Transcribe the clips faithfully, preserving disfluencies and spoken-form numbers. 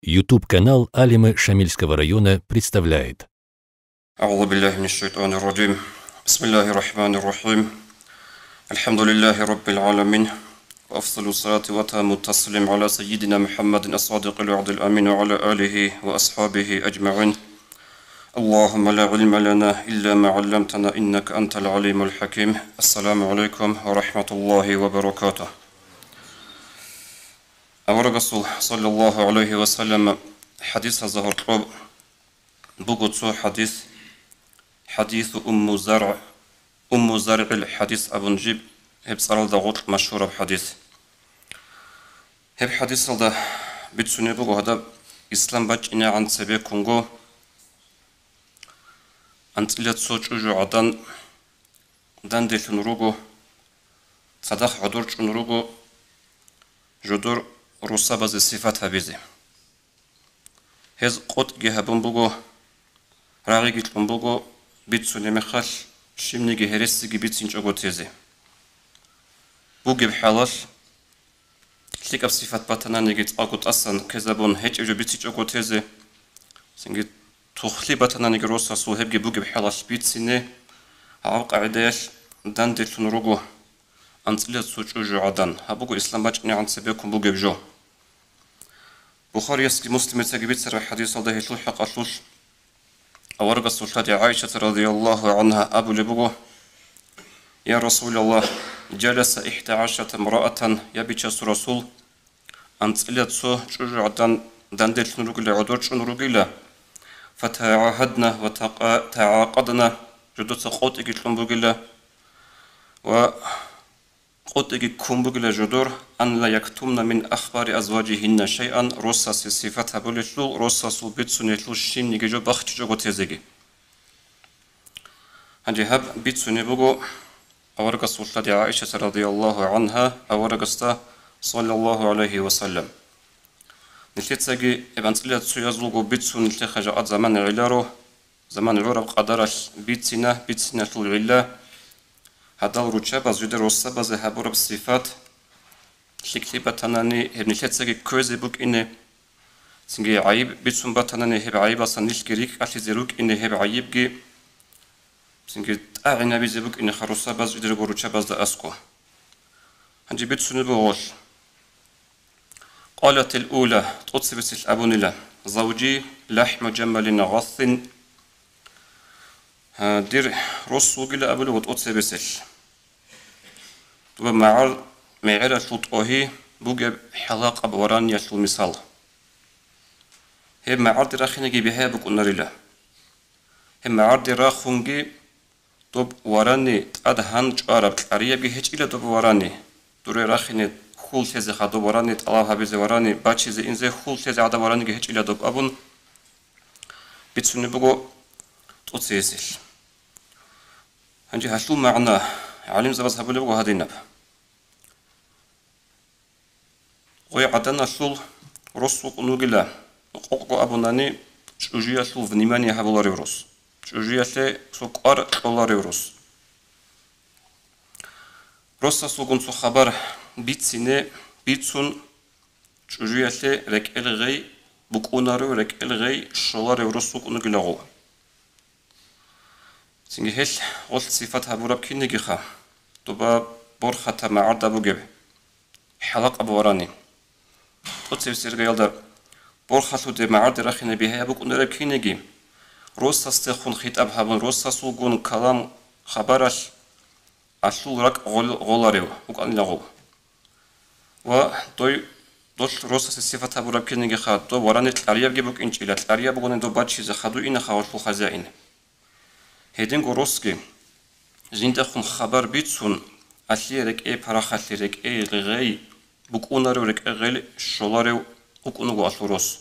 YouTube-канал Алимы Шамильского района представляет. أعوذ بالله من الشيطان الرجيم. بسم الله الرحمن الرحيم. الحمد لله رب العالمين. وأفضل الصلاة وأتم التسليم على سيدنا محمد الصادق الوعد الأمين وعلى آله وأصحابه أجمعين. اللهم لا علم لنا إلا ما علمتنا إنك أنت العليم الحكيم. السلام عليكم ورحمة الله وبركاته. Аварагасул, саллаллагьу гӀалайгьи ва саллам, хӀадисазда гьоркьоб буго цо хӀадис, хӀадису Умму ЗаргӀ, Умму ЗаргӀил хӀадис абун жиб, гьеб цӀаралда гъоркь машгьураб хӀадис. Гьеб хӀадисалда бицунеб буго гьадаб ислам бачӀинегӀан цебеккунго анцӀила цо чӀужугӀадан данделъун руго, цадахъ гӀодор чӀун руго жодор росабазе сифат гьабизе. Гьез къотӀги гьабун буго, рагъиги кьун буго, бицунеб мехалъ щибниги гьересиги бицинчӀого тезе. Бугеб хӀалалъ, лъикӀаб сифат батананиги цӀакъго тӀасан ккезабун гьечӀеб жо бицичӀого тезе, цинги тухлъи батананиги росасул гьебги бугеб хӀалалъ бицине, гьаб къагӀидаялъ данделъун руго анцӀила цо чӀужугӀадан. Гьаб буго ислам бачӀинегӀан цебеккун бугеб жо. Бухариясги Муслимицаги бицараб хӀадисалда гьелъул хӀакъалъулъ аварагасул лъади ГӀайшат радияллагьу гӀангьа абулеб буго: «Я Расулаллагь, жаласа ихда гӀашрата мраатан, я Бичасул Расул, анцӀила цо чӀужугӀадан данделъун ругила, гӀодор чӀун ругила, фатагӀагьадна ва така-, тагӀакъадна, жодоца къотӀиги кьун бугила ва къотӀиги ккун бугила жодор, ан ла яктумна мин ахбари азважигьинна шайъан, росасе сифат гьабулелъул, росасул бицунелъул щибниги жо бахчичӀого тезеги». Гьанже гьаб бицунеб буго аварагасул лъади ГӀайшат радияллагьу гӀангьа аварагасда, саллаллагьу гӀалайгьи ва саллам. Нилъецаги гьеб анцӀила цоязулго бицун нилъеха жакъа заман гӀеларо, заман гӀураб къадаралъ бицина, бициналъул гӀилла, гьадал руччабаз жидер росабазе гьабураб сифат, лъикӀлъи батанани гьеб нилъецаги кквезе букӀине, цинги гӀайиб бицун батанани гьеб гӀайибалъа нилъги рикӀкӀалъизе рукӀине гьеб гӀайибги, цинги тӀагӀинабизе букӀинеха росабаз жидерго руччабазда аскӀо. Гьанже бицунеб буго гъолъ. Къалатил ула, тӀоцебесел абунила: «Завжи лахӀму жамалин гъассин». Гьа, дир рос вугила абулеб тӀоцебесел. Ва магӀар-, мегӀералъул тӀогьи бугеб хӀалакъаб вараниялъул мисал. Гьеб магӀарде рахинеги бигьаяб букӀунарила. Гьеб магӀарде рахунги доб варани тӀад гьан чӀвараб кьариябги гьечӀила доб варани. Дуре рахине хьул лъезе хадуб варани, тӀалаб гьабизе варани, бачизе инзе хьул лъезе гӀадаб вараниги гьечӀила доб абун бицунеб буго тӀоцебесел. Гьанже гьалъул магӀна гӀалимзабаз гьабулеб буго гьадинаб. Гъой гӀаданалъул рос вукӀун вугила, къокъго абунани, чӀужуялъул внимание гьабуларев рос, чӀужуялъе цо кӀвар кьоларев рос. Росасулгун цо хабар бицине, бицун, чӀужуялъе рекӀел гъей букӀунарев, рекӀел гъей щоларев рос вукӀун вугила гъов. Цинги гьелъ гъолъ сифат гьабураб кинигиха, доба борхатаб магӀарда бугеб, хӀалакъаб варани. ТӀоцебесел иргаялда борхалъуде магӀарде рахине бигьаяб букӀунареб киниги, росасдехун хитӀаб гьабун, росасулгун калам хабаралъ алъул ракӀ гъол-, гъоларев вукӀанила гъов. Ва дой, долъ росасе сифат гьабураб кинигиха, доб варани кьариябги букӀинчӀила, кьарияб бугони доб бачизе хадуй инаха гъолъул хазяин. Гьединго росги, жиндехун хабар бицун, алъие рекӀее парахалъи, рекӀее гъей букӀунарев, рекӀее гъел щоларев вукӀун вуго алъул рос.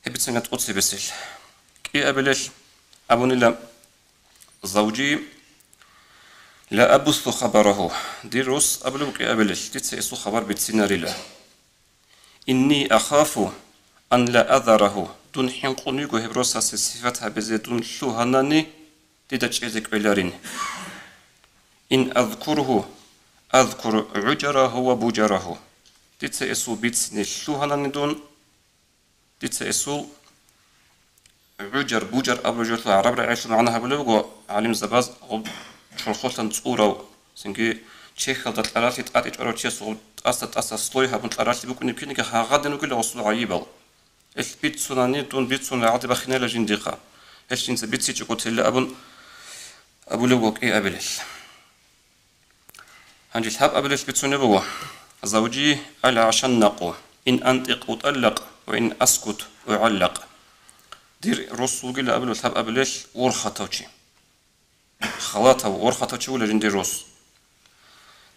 Гьеб бицана тӀоцебесел. КӀиабилел абунила: «Завжи ла абуссу хабарагьу». Дир рос абулеб кӀиабилел, дица гьесул хабар бицинарила. «Инни ахафу ан ла азарагьу». Дун хӀинкъун йиго гьеб росасе сифат гьабизе дун лъугьанани, дида чӀезе кӀвеларин. «Ин азкургьу, азкур гӀужарагьу ва бужарагьу». Дица эсул бицине лъугьанани дун, дица эсул гӀужар-бужар абураб жоялъул гӀараб рагӀиялъул магӀна гьабулеб буго гӀалимзабаз, гъуб чорхолъан цӀурав, цинги чехьалда кьаралъи тӀатӀичӀварав чиясул гъуб тӀаса-тӀаса слой гьабун кьаралъи букӀунеб киниги гьагъадин вугила гъосул гӀайибал. Ил бицунани дун бицун рагӀаде бахинайила жиндихъа. Гьел жинца бицичӀого тела абун абулеб буго кӀиабилел. Гьанже лъабабилел бицунеб буго: «Завжи аль-гӀашаннакъу, ин антӀикъ утӀаллакъ ва ин аскут угӀаллакъ». Дир рос вугила абулеб лъабабилел ворхатав чи. Халатав, ворхатав чи вугила жиндир рос.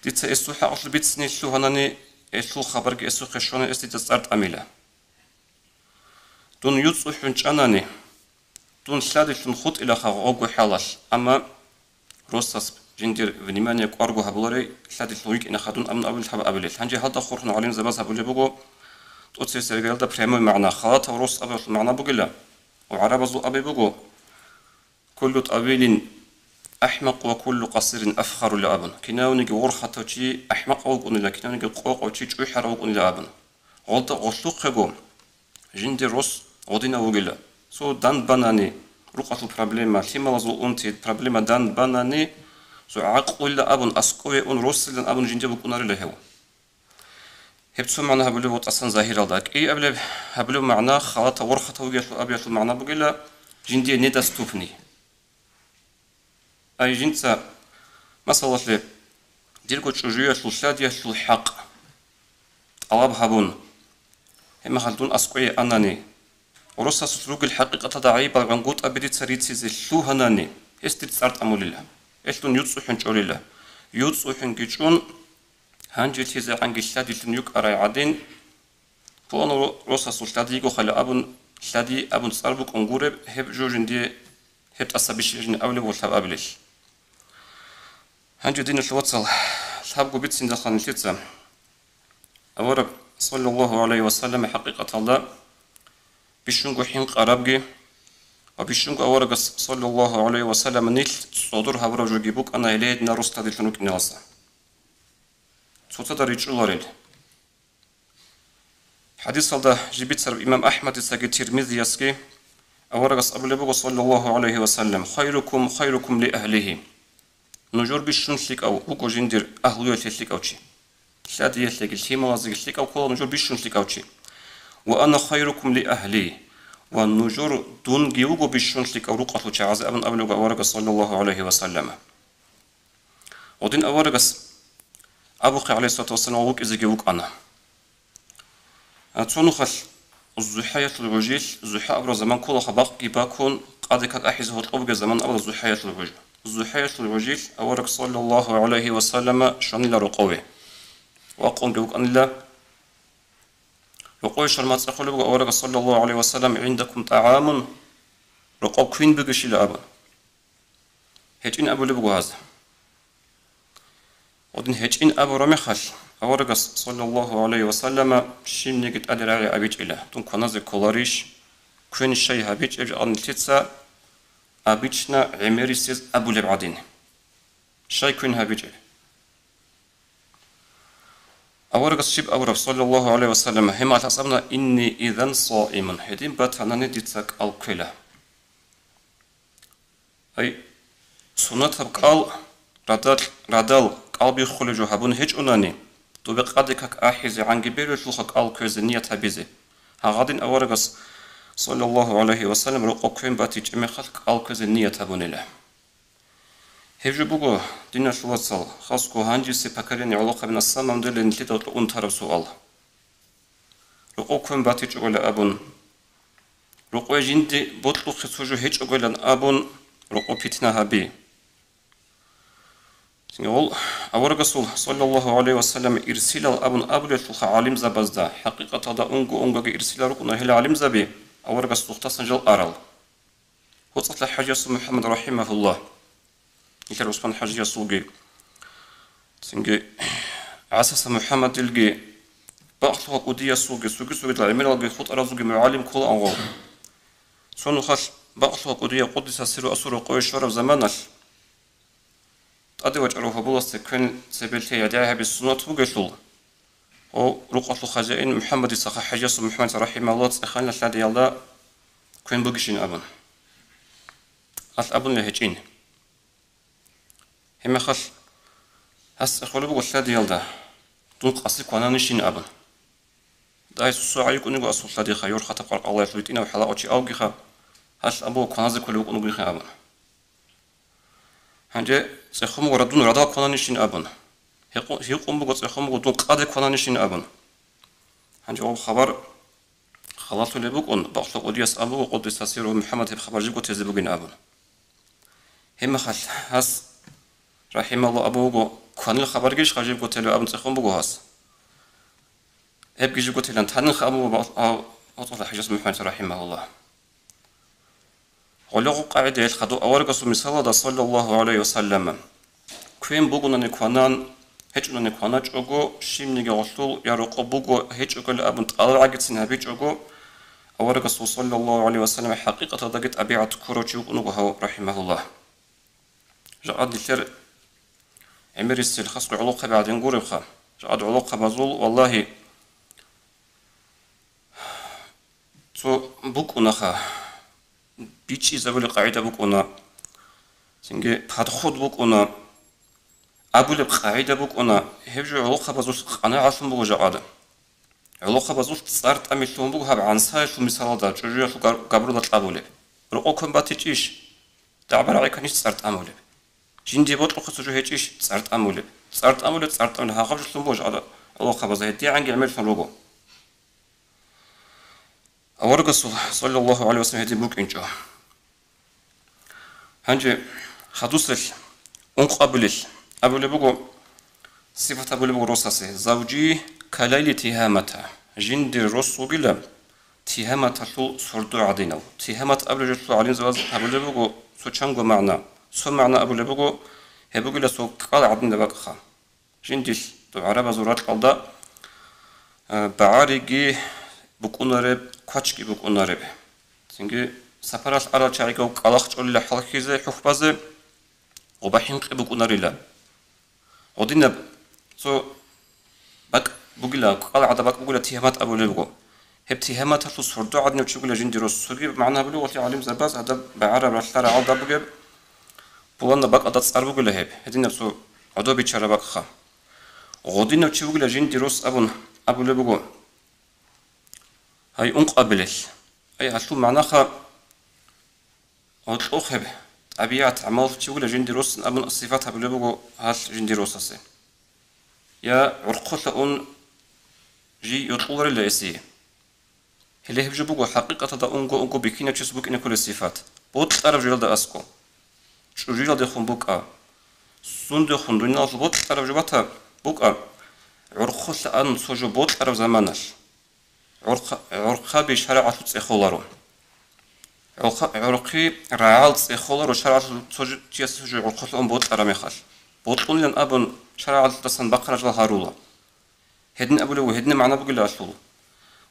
Дица эсул хӀакъалъулъ бицине лъугьанани, эсул хабарги эсухъе щвана, эс дида цӀар тӀамила. Дун юцӀцӀухӀун чӀанани, дун лъадилъун хутӀилаха гъогго хӀалалъ, амма росас жиндир внимание кӀварго гьабуларей, лъадилъун витӀинаха дун абун абулел лъабабилел. Гьанже гьалда хурхун гӀалимзабаз гьабулеб буго, тӀоцебесеб иргаялда прямой магӀна, халатав рос абулелъул магӀна бугила, ва гӀарабазул абе буго: «Куллу тӀавилин ахӀмакъ ва куллу къасирин афхару», – абун. Кинавниги ворхатав чи ахӀмакъав вукӀунила, кинавниги къокъав чи чӀухӀарав вукӀунила абун. Гъолда гъолъухъего жиндир рос гъодинав вугила. Цо дандбанани, рукъалъул проблема, лъималазул унти, проблема дандбанани, цо гӀакълуйилан абун, аскӀове ун росилан абун жиндир букӀунарила гьев. Гьеб цо магӀна гьабулеб бутӀасан загьиралда. КӀиабилеб гьабулеб магӀна халатав ворхатав вугелъул абиялъул магӀна бугила, жиндие недоступный. Ай жинца, масалалъе, дирго чӀужуялъул лъадиялъул хӀакъ тӀалаб гьабун, гьеб мехалъ дун аскӀове анани, росасулъ ругел хӀакъикъаталда гӀайибал гӀунгутӀаби дица рицизе лъугьанани, гьес дир цӀар тӀамулила, гьелъ дун юцӀцӀухӀун чӀолила. ЮцӀцӀухӀунги чӀун, гьанже лъизегӀанги лъадилъун йукӀарай гӀадин, пуланав росасул лъади йигохъали абун, лъади абун цӀар букӀун гуреб, гьеб жо жиндие гьеб тӀаса бищинабилеб буго лъабабилел. Гьанже, диналъул вацал, лъабго бициндалха нилъеца. Авараг, саллаллагьу гӀалайгьи ва саллам, хӀакъикъаталда бищунго хӀинкъарабги ва бищунго аварагас, саллаллагьу гӀалайгьи ва саллам, нилъ цӀодор гьабураб жоги букӀана гьеле гьединал рос лъадилъун рукӀиналдаса. Цоцазда ричӀчӀуларел. ХӀадисалда жиб бицараб имам АхӀмадицаги Тирмизиясги аварагас абулеб буго, саллаллагьу гӀалайгьи ва саллам: «Хайрукум хайрукум ли агьлигьи». Нужер бищун лъикӀав вуго жиндир агьлуялъе лъикӀав чи. Лъадиялъеги лъималазеги лъикӀав ккола нужер бищун лъикӀав чи. «Ва ана хайрукум ли агьли». Ва нужер дунги вуго бищун лъикӀав рукъалъул чагӀазе абун абулеб буго аварагас, саллаллагьу гӀалайгьи ва саллам. Гъодин аварагас абухъе, гӀалайгьиссалату вассалам, вукӀизеги вукӀана. А, цо нухалъ зухӀаялъул гӀужил, зухӀа абураб заман кколаха, бакъги бакун, къаде как ахӀизе гьоркьоб бугеб заман абула зухӀаялъул гӀуж. ЗухӀаялъул гӀужил авараг, саллаллагьу гӀалайгьи ва саллама, щванила рокъове. Вакъунги вукӀанила. Рокъове щвар мацӀалъ абулеб буго аварагас, саллаллагьу гӀалайгьи ва саллам: «ГӀиндакум тӀагӀамун?» Рокъов квен бугищила абун. ГьечӀин абулеб буго гьаз. Гъодин гьечӀин абураб мехалъ, аварагас, саллаллагьу гӀалайгьи ва саллама, щибниги тӀаде рагӀи абичӀила, дун кваназе кколарищ, квен щай гьабичӀеб жакъа нилъеца обычно гӀемерисез абулеб гӀадин. Щай квен гьабичӀеб? Аварагас щиб абураб, саллаллагьу гӀалайгьи ва саллам, гьеб мехалъ абуна: «Инни изан саимун», гьедин батанани дица кӀал кквела. Ай, сунатаб кӀал, радал, радал кӀал биххулеб жо гьабун гьечӀунани, добе къаде как ахӀизегӀанги берулъулха кӀал кквезе ният гьабизе. Гьагъадин аварагас, саллаллагьу гӀалайгьи ва саллам, рокъов квен батичӀеб мехалъ кӀал кквезе ният гьабунила. Гьеб жо буго, диналъул вацал, хасго гьанжеси поколение гӀолохъаби, на самом деле, нилъеда гьоркьоб унтараб суал. Рокъов квен батичӀогойилан абун, рокъове жинди бокьухъе цо жо гьечӀогойилан абун, рокъов питна гьаби. Гьел аварагасул, саллаллагьу гӀалайгьи ва саллам, ирсилал абун абулелъулха гӀалимзабазда, хӀакъикъаталда унго-унгоги ирсилал рукӀуна гьел гӀалимзаби аварагас нухтасан жал арал. ГьоцӀалъа ХӀажиясул МухӀаммад рахӀимагьуллагь, нилъер ГӀусман ХӀажиясулги, цинги ГӀасаса МухӀаммадилги, бакълъугъа кӀудиясулги, цоги-цогидал гӀемералги хутӀаразулги мугӀалим ккола ангъо. Цо нухалъ бакълъугъа кӀудияв къуддиса сирругьу асул рокъове щвараб заманалъ, тӀаде вачӀарав гьоболасда квен цебе лъей гӀадигӀи гьаби суннат бугелъул, О, рукъалъул хазяин МухӀаммадица ха-, ХӀажиясул МухӀаммадица рахӀимагьуллагь цӀеханила лъадиялда квен бугищин абун. Алъ абунила гьечӀин. Гьебмехалъ гьас цӀехолеб буго лъадиялда, дун къаси квананищин абун. Дагьес согӀа йикӀун йиго асул лъадиха, ёрхатаб къаркъалаялъ витӀинав хӀалакъав чи авгиха, гьалъ абуго кваназе кколев вукӀун вугин абун. Гьанже цӀехун буго ра-, дун радал квананищин абун. Гьекъу-, гьикъун буго цӀехун буго дун къаде квананищин абун. Гьанже гъоб хабар халалъулеб букӀун, бакълъа кӀудияс абуго, къуддиса сирругьу, МухӀаммад гьеб хабар жибго тезе бугин абун. Гьебмехалъ гьас, рахӀимагьуллагь, абун буго, кванил хабаргищха жибго телев абун цӀехун буго гьас. Гьебги жибго телан танилха абун буго бакъ-, а-, бакълъа ХӀажияс МухӀаммад рахӀимагьуллагь. Гъоле гъоб къагӀидаялъ хадуб аварагасул мисалалда, саллаллагьу гӀалайгьи ва саллам, квен бугунани кванан, гьечӀунани кваначӀого, щибниги гъолъул я рокъоб буго, гьечӀогойилан абун тӀалабгӀагицин гьабичӀого, аварагасул, саллаллагьу гӀалайгьи ва саллам, хӀакъикъаталдаги тӀабигӀат ккурав чи вукӀун вуго гьав, рахӀимагьуллагь. Жакъа нилъер гӀемерисел хасго гӀолохъаби гӀадин гуребха. Жакъа гӀолохъабазул, валлагьи, цо букӀунаха, бичӀчӀизабулеб къагӀида букӀуна, цинги подход букӀуна, абулеб къагӀида букӀуна, гьеб жо гӀолохъабазулъ къанагӀалъун буго жакъа. ГӀолохъабазулъ цӀар тӀамилъун буго гьаб гӀансаялъул мисалалда чӀужуялъул гар-, габуралда кьабулеб. Рокъов квен батичӀищ? ДагӀба-рагӀи кканищ цӀар тӀамулеб? Жинди бокьухъе цо жо гьечӀищ цӀар тӀамулеб? ЦӀар тӀамулеб, цӀар тӀамулеб, гьагъаб жолъун буго жакъа гӀолохъабазда, гьедигӀанги гӀемерлъун руго. Аварагасул, саллаллагьу гӀалайгьи ва саллам, гьедин букӀинчӀо. Гьанже хадусел ункъабилел абулеб буго, сифат абулеб буго росасе: «Завжи калайли тигьамата», жиндир рос вугила тигьаматалъул сордо гӀадинав. Тигьамат абулеб жолъул гӀалимзабаз абулеб буго цо чанго магӀна. Цо магӀна абулеб буго, гьеб бугила цо кӀкӀал гӀадинаб бакӀха. Жиндилъ доб гӀарабазул ракьалда, а, багӀариги букӀунареб, квачги букӀунареб. Цинги сапаралъ арал чагӀиго кӀкӀалахъ чӀолила хӀалхьизе, хӀухьбазе, гъоба хӀинкъи букӀунарила. Гъодинаб цо бакӀ бугила, кӀкӀал гӀадаб бакӀ бугила, тигьамат абулеб буго. Гьеб тигьаматалъул сордо гӀадинав чи вугила жиндир рос. Цоги магӀна гьабулеб, валлагь, гӀалимзабаз, гьадаб багӀараб ралъдал рагӀалда бугеб, пуланаб бакӀалда цӀар бугила гьеб, гьединаб цо гӀодобичараб бакӀха. Гъодинав чи вугила жиндир рос абун абулеб буго. Гьай, ункъабилел. Гьай, гьалъул магӀнаха гьоркьохъеб тӀабигӀат, гӀамал чи вугила жиндир росин абун сифат гьабулеб буго гьалъ жиндир росасе. Я гӀурхъулъа ун жий йокьуларила эсие. Гьеле гьеб жо буго хӀакъикъаталда унго-унго бихьинав чияс букӀине кколеб сифат. Бокьараб жоялда аскӀо. ЧӀужуялдехун букӀа. Сундехун дуниялалъул бокьараб жо бата букӀа. ГӀурхъулъа ан цо жо бокьараб заманалъ. ГӀурхъа-, гӀурхъаби шарагӀалъул цӀехоларо. ГӀурхъа-, гӀурхъи рагӀал цӀехоларо шарагӀалъул цо жо-, чияс цо жо гӀурхъулъа ун бокьараб мехалъ. Бокьунилан абун шарагӀалъулдасан бахъараб жал гьарула. Гьедин абулев, гьедин магӀна бугила алъул.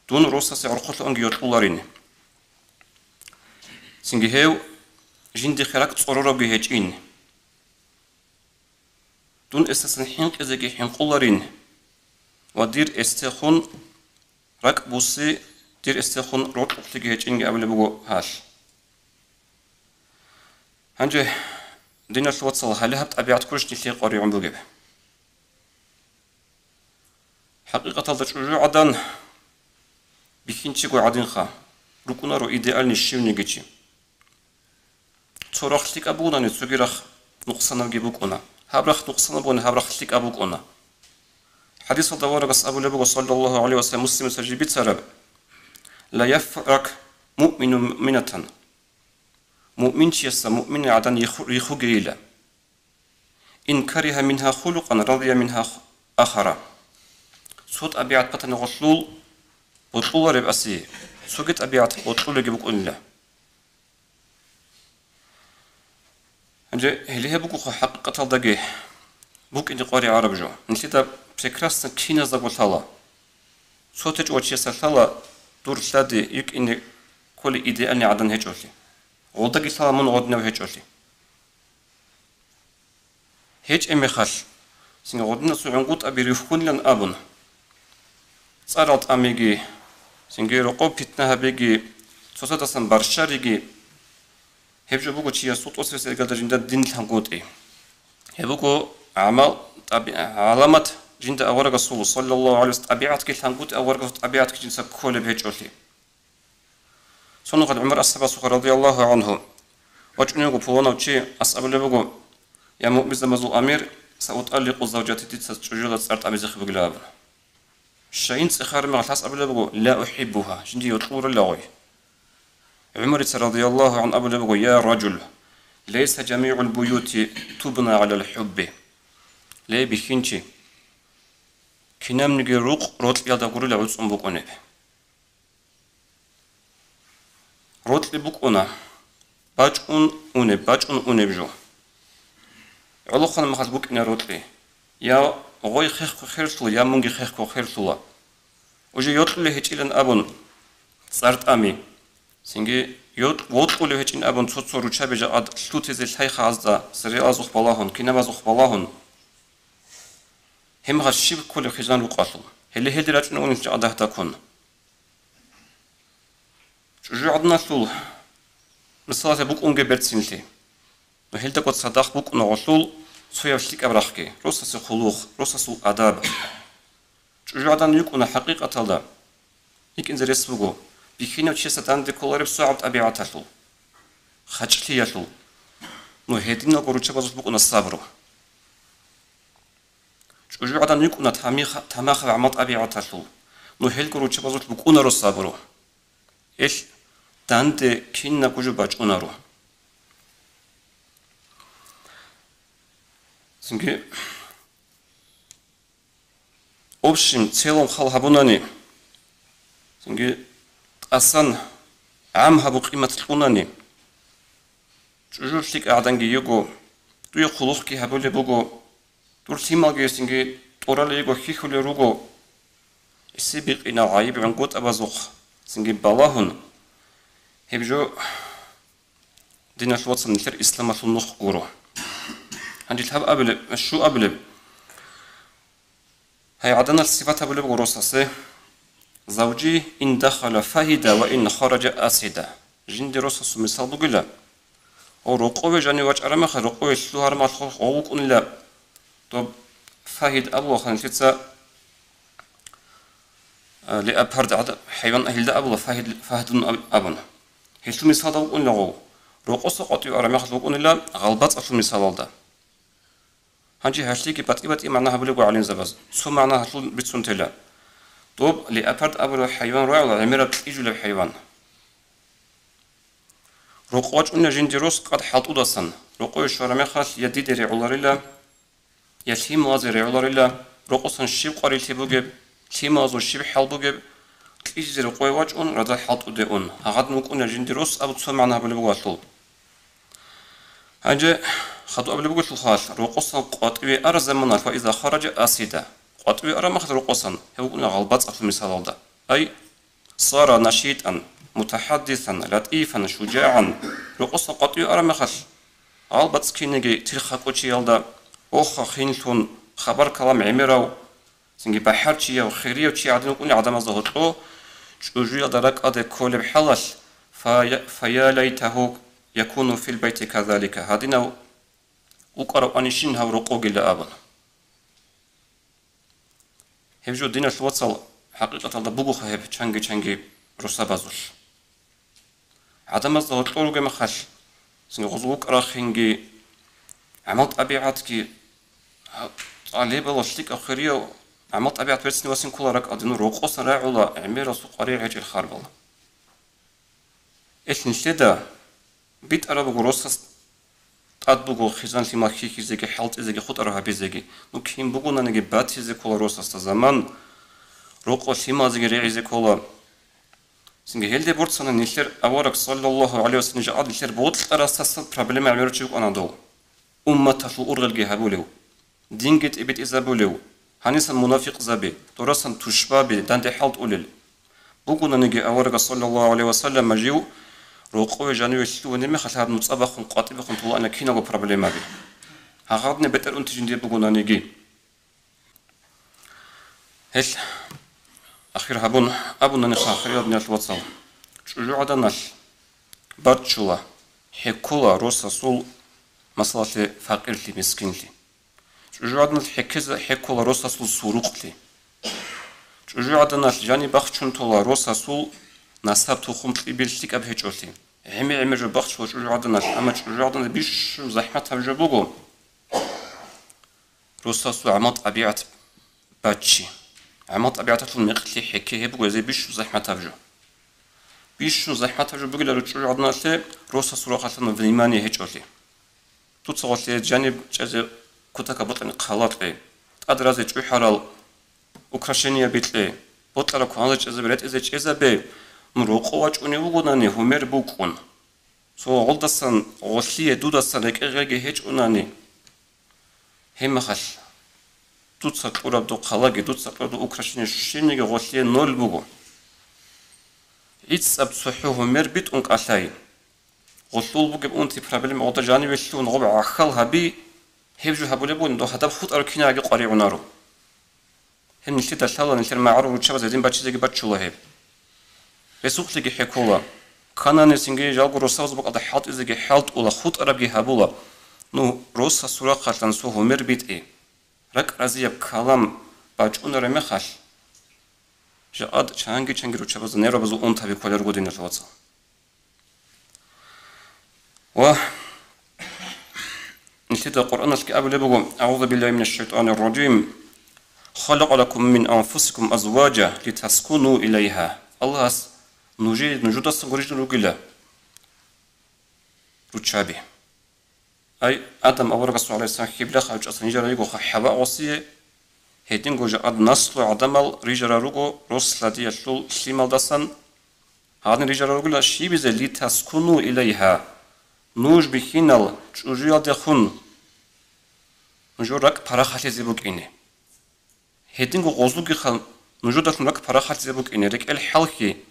Дун росасе гӀурхъулъа унги йокьуларин. Цинги гьев жиндихъе ракӀ цӀорорабги гьечӀин. Дун эсасан хӀинкъизеги хӀинкъуларин ва дир эстехун ракӀ буси, дир эстехун рокьулъиги гьечӀинги абулеб буго гьалъ. Гьанже, диналъул вацал, гьале гьаб тӀабигӀат ккурищ нилъее къваригӀун бугеб? ХӀакъикъаталда чӀужугӀадан бихьинчиго гӀадинха, рукӀунаро идеальный щивниги чи. Цо рахъ лъикӀаб бугони, цоги рахъ нукъсанабги букӀуна. Гьаб рахъ нукъсанаб бугони, гьаб рахъ лъикӀаб букӀуна. ХӀадисалда аварагас абулеб буго, саллаллагьу гӀалайгьи ва саллам, Муслимица жиб бицараб: «Ла яфрак муъминун муъминатан». Муъминчиясда муъмин гӀадан риху-, рихугейила. «Ин каригьа мингьа хулукъан радия мингьа ахара». Цо тӀабигӀат батани гъолъул бокьулареб асе, цоги тӀабигӀат бокьулебги букӀунила. Гьанже гьеле гьеб бугоха хӀакъикъаталдаги букӀине къваригӀараб жо. Нилъеда прекрасно киназдаго лъала. Цо течӀо чиясда лъала дур лъади йикӀине кколей идеальный гӀадан гьечӀолъи. Гъолдаги лъала мун гъодинав гьечӀолъи. ГьечӀеб мехалъ, цинги гъодинасул гӀунгутӀаби рихьунилан абун, цӀарал тӀамиги, цинги рокъов питна гьабиги, цоцадасан барщариги, гьеб жо буго чиясул тӀоцебесеб иргаялда жинда дин лъангутӀи. Гьеб буго гӀамал, тӀаби-, гӀаламат жинда аварагасул, саллаллагьу гӀалайгьи вассалам, тӀабигӀатги лъангутӀи, аварагасул тӀабигӀатги жинца кколеб гьечӀолъи. Цо нухалъ ГӀумар асхӀабасухъа, радияллагьу гӀангьу, вачӀунев вуго пуланав чи, ас абулеб буго: «Я муъминзабазул амир, саутӀалликъу завжати, дица чӀужуялда цӀар тӀамизехъе бугилан», – абун. Щайин цӀехараб мехалъ гьас абулеб буго: «Ла ухӀиббугьа», жинда йокьуларила гъой. ГӀумарица, радияллагьу гӀангьу, абулеб буго: «Я ражул, лайса жамигӀул буюти тубна гӀалал хӀубби». Ле, бихьинчи, кинабниги рукъ рокьиялда гурила гӀуцӀун букӀунеб. Рокьи букӀуна, бачӀун унеб, бачӀун унеб жо. ГӀолохъанаб мехалъ букӀина рокьи. Я гъой хехго херлъула, я мунги хехго херлъула. Уже йокьулев гьечӀилан абун цӀар тӀами, цинги йокь-, вокьулев гьечӀин абун цо-цо руччаби жакъа лъутизе лъай хъазда, сериалазухъ балагьун, кинабазухъ балагьун. Гьеб мехалъ щиб кколеб хъизан рукъалъул? Гьеле гьелде рачӀунев унев жакъа дагь-дагьккун. ЧӀужугӀаданалъул, мисалалъе, букӀунге берцинлъи. Ну, гьелдего цадахъ букӀуна гъолъул цояб лъикӀаб рахъги, росасе хъулухъ, росасул адаб. ЧӀужугӀадан йикӀуна хӀакъикъаталда, йикӀинзе рес буго, бихьинав чиясда данде кколареб согӀаб тӀабигӀаталъул, хачӀлъиялъул. Ну, гьединалго руччабазулъ букӀуна сабру. ЧӀужугӀадан йикӀуна тамиха-, тамахаб гӀамал-тӀабигӀаталъул, ну, гьелго руччабазулъ букӀунаро сабру. Гьелъ данде кинабго жо бачӀунаро. Цинги, общем, целом хал гьабунани, цинги, тӀасан гӀам гьабу къимат кьунани, чӀужу лъикӀа гӀаданги йиго, дуе хъулухъги гьабулеб буго, дур лъималги цинги тӀуралиго хьихьулел руго, гьесие бикъинал гӀайиб-гӀунгутӀабазухъ цинги балагьун, гьеб жо, диналъул вацал, нилъер исламалъул нух гуро. Гьанже лъабабилеб, щуабилеб. Гьай гӀаданалъ сипат гьабулеб буго росасе: «Завжи ин дахала фагьида ва ин хараджа асида». Жинде росасул мисал бугила: «О, рокъове жанив вачӀараб мехалъ, рокъове лъугьараб мехалъ гъов вукӀунила». Доб фагьид абула ханлъица, а, леопард гӀад-, хӀайван гьелда абула фагьид, фагьдун аб-, абун. Гьелъул мисалда вукӀунила гъов, рокъоса къватӀиве араб мехалъ вукӀунила гъалбацӀалъул мисалалда. Гьанже гьалъиги батӀи-батӀи магӀна гьабулеб буго гӀалимзабаз. Цо магӀна гьалъул бицун тела. Доб леопард абураб хӀайван рагӀула гӀемераб кьижулеб хӀайван. Рокъов вачӀунила жинде рос къад хӀалтӀудасан. Рокъове щвараб мехалъ, я диде регӀуларила, я лъималазе регӀуларила, рокъосан щиб къварилъи бугеб, лъималазул щиб хӀал бугеб, кьижизе рокъове вачӀун, радал хӀалтӀуде ун. Гьагъадин вукӀунила жинде рос абу цо магӀна гьабулеб буго гьалъул. Гьанже хадуб абулеб буго лъухъалъ, рокъосан къватӀиве араб заманалъ, ва иза хараджа асида. КъватӀиве араб мехалъ рокъосан, гьев вукӀуна гъалбацӀалъул мисалалда. Ай, сара нашитӀан, мутахӀаддисан, латӀифан, шужагӀан. Рокъосан къватӀиве араб мехалъ, гъалбацӀ кинеги тирхакӀочиялда, оха хинлъун, хабар-калам гӀемерав, цинги бахӀарчияв, хирияв чи гӀадин вукӀуни гӀадамазда гьоркьо, чӀужуялда ракӀалде кколеб хӀалалъ, фая-, фая лайтагьу якуну фил байти казалика, гьадинав вукӀаравани щин гьав рокъогила абун. Гьеб жо, диналъул вацал, хӀакъикъаталда бугоха гьеб чанги-чанги росабазулъ. ГӀадамазда гьоркьор ругеб мехалъ, цинги гъозул вукӀа-рахинги, гӀамал-тӀабигӀатги, гьа, цӀалебала лъикӀаб хирияв гӀамал-тӀабигӀат берцинавасин ккола ракӀалде, ну, рокъосан рагӀула гӀемерасул къваригӀел гьечӀел харбал. Гьелъ нилъеда битӀараб буго росас тӀад буго хъизан-лъимал хьихьизеги, хӀалтӀизеги, хутӀараб гьабизеги. Ну, кин бугонаниги батизе ккола росасда заман, рокъо лъималазеги регӀизе ккола. Цинги гьелде борцана нилъер авараг, саллаллагьу гӀалайгьи вассалам, жакъа нилъер бокьарасдасан проблема гӀемерав чи вукӀана дов. Умматалъул ургъелги гьабулев, динги тӀибитӀизабулев, гьанисан мунафикъзаби, дорасан тушбаби данде хӀалтӀулел. Бугонаниги аварагас, саллаллагьу гӀалайгьи вассалам, жив рокъове жаниве лъугьунеб мехалъ гьаб нуцӀа бахъун къватӀибехун толаана киналго проблемаби. Гьагъадни бетӀер унти жиндие бугонаниги. Гьелъ Ахир гьабун абунани хъахъиялъ вацал. ЧӀужугӀаданалъ баччула, хӀеккула росасул, масалалъе, факъирлъи, мискинлъи. ЧӀужугӀаданалъ хӀеккеза-, хӀеккула росасул сурукълъи. ЧӀужугӀаданалъ жаниб бахчун тола росасул насаб-тухум кьибил лъикӀаб гьечӀолъи. ГӀемер-гӀемер жо бахчула чӀужугӀаданалъ, амма чӀужугӀаданалъ бищун захӀматаб жо буго. Росасул гӀамал-тӀабигӀат баччи. ГӀамал-тӀабигӀаталъул мекълъи хӀекке гьеб буго гьезие бищун захӀматаб жо. Бищун захӀматаб жо бугила чӀужугӀаданалъе росасул рахъалъан внимание гьечӀолъи. Дуца гъолъие жаниб чӀезе кутакаб бокьани хъала кье, тӀад разе чӀухӀарал украшение бикье, бокьараб кваналда чӀезабе, ретӀизе чӀезабе, ну, рокъов вачӀунев вугонани гьумер букӀун. Цо гъолдасан гъолъие дудасан рекӀе гъеги гьечӀунани, гьеб мехалъ дуца кьураб духъалаги, дуца кьураб украшение щвениги гъолъие ноль буго. ГӀицӀаб цохӀо гьумер битӀун кӀалъай. Гъолъул бугеб унти проблема гъода жаниве лъугьун гъоб гӀахьал гьаби, гьеб жо гьабулеб бугин, дов гьадаб хутӀараб кинабги къваригӀунаро. Гьеб нилъеда лъала, нилъер магӀарул руччабаз гьедин баччизеги баччула гьеб. Ресукълъиги хӀеккула. Канани цинги жалго росабаз букӀалда хӀалтӀизеги хӀалтӀула, хутӀарабги гьабула. Ну, росасул рахъалъан цо гьумер битӀи, ракӀ разияб калам бачӀунараб мехалъ, жакъад чанги-чанги руччабазда нервабазул унтаби кколел руго, диналъул вацал. Ва нилъеда Къуръаналъги абулеб буго: «أعوذ بالله من الشيطان الرجيم. خلق لكم من أنفسكم أزواجا لتسكنوا إليها». Аллагьас нужее, нужедасан гурищ ругила руччаби. Ай, Адам аварагасул гӀалайгьиссалам хьиблахъ гьавчӀасан рижарай йигоха ХӀава гъосие, гьединго жакъад наслу гӀадамал рижарал руго рос-лъадиялъул лъималдасан, гьадин рижарал ругила щибизе, «литаскуну илайгьа», нуж бихьинал чӀужуялдехун нужер ракӀ парахалъизе букӀине. Гьединго гъозугиха нужедалъун ракӀ парахалъизе букӀине, рекӀел хӀалхьи,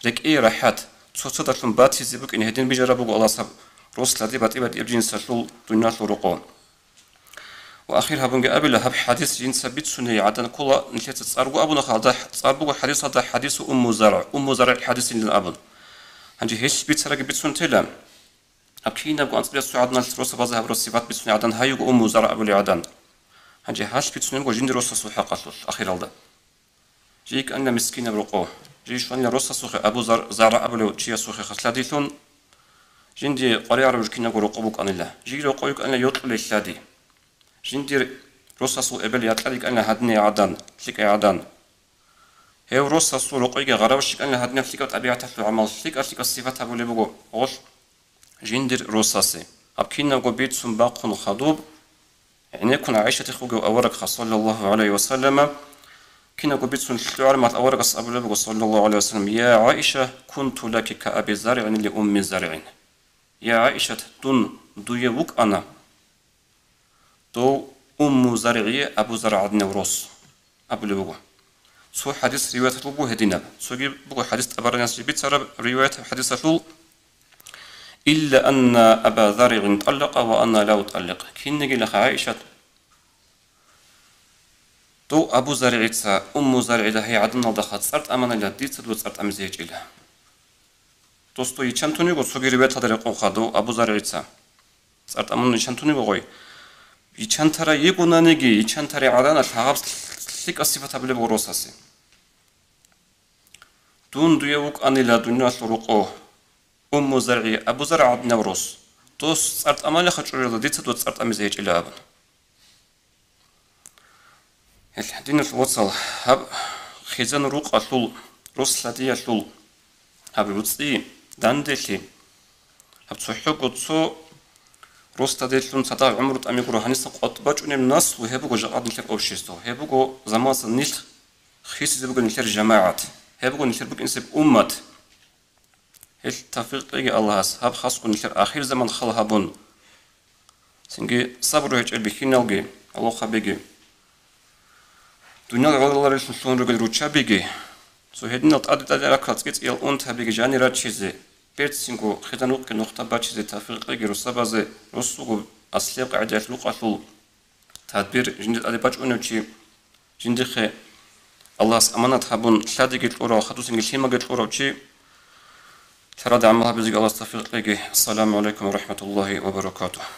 рекӀее рахӀат, цоцадалъун батизе букӀине гьедин бижараб буго Аллагьас гьаб рос-лъади батӀи-батӀияб жинсалъул дуниялъул рокъо. Ва ахир гьабунги абила, гьаб хӀадис жинца бицуней гӀадан ккола, нилъеца цӀарго абунаха, гьалда цӀар буго хӀадис, гьалда хӀадису Умму ЗаргӀ, Умму ЗаргӀ хӀадисилин абун. Гьанже гьелъ бицараги бицун тела. Гьаб кинабго анцӀила цо гӀаданалъ росабазе гьабураб сипат бицуней гӀадан гьаюго Умму ЗаргӀ абулей гӀадан. Гьанже гьалъ бицунеб буго жиндир росасул хӀакъалъулъ ахиралда. Жий йикӀанила мискинаб рокъов. Жий щванила росасухъе, Абу Зар-, ЗаргӀ абулев чиясухъе хъасладилъун. Жинди къваригӀараб жо кинабго рокъов букӀанила. Жий рокъов йикӀанила йокьулей лъади. Жиндир росасул эбел якьал йикӀанила гьадиней гӀадан, лъикӀай гӀадан. Гьев росасул рокъойги гъараваш йикӀанила гьадинаб лъикӀаб тӀабигӀаталъул гӀамал, лъикӀа-лъикӀаб сипат гьабулеб буго гъолъ жиндир росасе. Гьаб кинабго бицун бахъун хадуб, гӀенеккун ГӀайшатихъ вугев аварагха, саллаллагьу гӀалайгьи ва саллама, кинабго бицун лъугӀармал аварагас абулеб буго, саллаллагьу гӀалайгьи ва саллам: «Я ГӀайша, кунту лаки ка Аби ЗаргӀин ли Умми ЗаргӀин». Я ГӀайшат, дун дуе вукӀана дов Умму ЗаргӀие Абу ЗаргӀ гӀадинав рос абулеб буго. Цо хӀадис риваяталъул буго гьединаб. Цоги буго хӀадис ТӀабараниялъ бицараб риваят хӀадисалъул: «Илла анна Аба ЗаргӀин тӀаллакъа ва ана ла утӀалликъ». Кинигилаха ГӀайшат, дов Абу ЗаргӀица Умму ЗаргӀида гьей гӀаданалдаха цӀар тӀаманила, дица дуда цӀар тӀамизе гьечӀила. Досда йиччан тун йиго, цоги риваяталда рекъонха дов Абу ЗаргӀица. ЦӀар тӀамун йиччан тун йиго гъой. Йиччан тарай йигонаниги, йиччан тарай гӀаданалъ гьаб лъикӀаб сипат гьабулеб буго росасе. Дун дуе вукӀанила дуниялъул рокъо, Умму ЗаргӀи, Абу ЗаргӀ гӀадинав рос. Дос цӀар тӀамалиха чӀужуялда, дица дуда цӀар тӀамизе гьечӀила абун. Гьелъ, диналъул вацал, гьаб хизан рукъалъул, рос-лъадиялъул гьаб гӀуцӀи, данделъи, гьаб цохӀого цо рос-лъадилъун цадахъ гӀумру тӀамигуро гьаниса къватӀ бачӀунеб наслу, гьеб буго жакъа нилъер общество, гьеб буго заманасан нилъ хисизе буго нилъер жамагӀат, гьеб буго нилъер букӀинсеб уммат. Гьелъ тавфикъ кьеги Аллагьас, гьаб хасго нилъер ахирзаман хал гьабун, цинги сабру гьечӀел бихьиналги, гӀолохъабиги, дуниял гӀолареллъун лъугьун ругел руччабиги, цо гьединал тӀаде-тӀаде рахъал цӀи-цӀиял унтабиги жанир рачизе, берцинго хизан рукъги нухда бачизе тавфикъ кьеги росабазе, росуго аслияб къагӀидаялъ рукъалъул тадбир жинди тӀаде бачӀунев чи жиндихъе Аллагьас аманат гьабун лъадиги кьурав, хадусинги лъимаги кьурав чи, лъарада гӀамал гьабизеги Аллагьас тавфикъ кьеги. Ассаламу гӀалайкум ва рахӀматуллагьи ва баракатугь.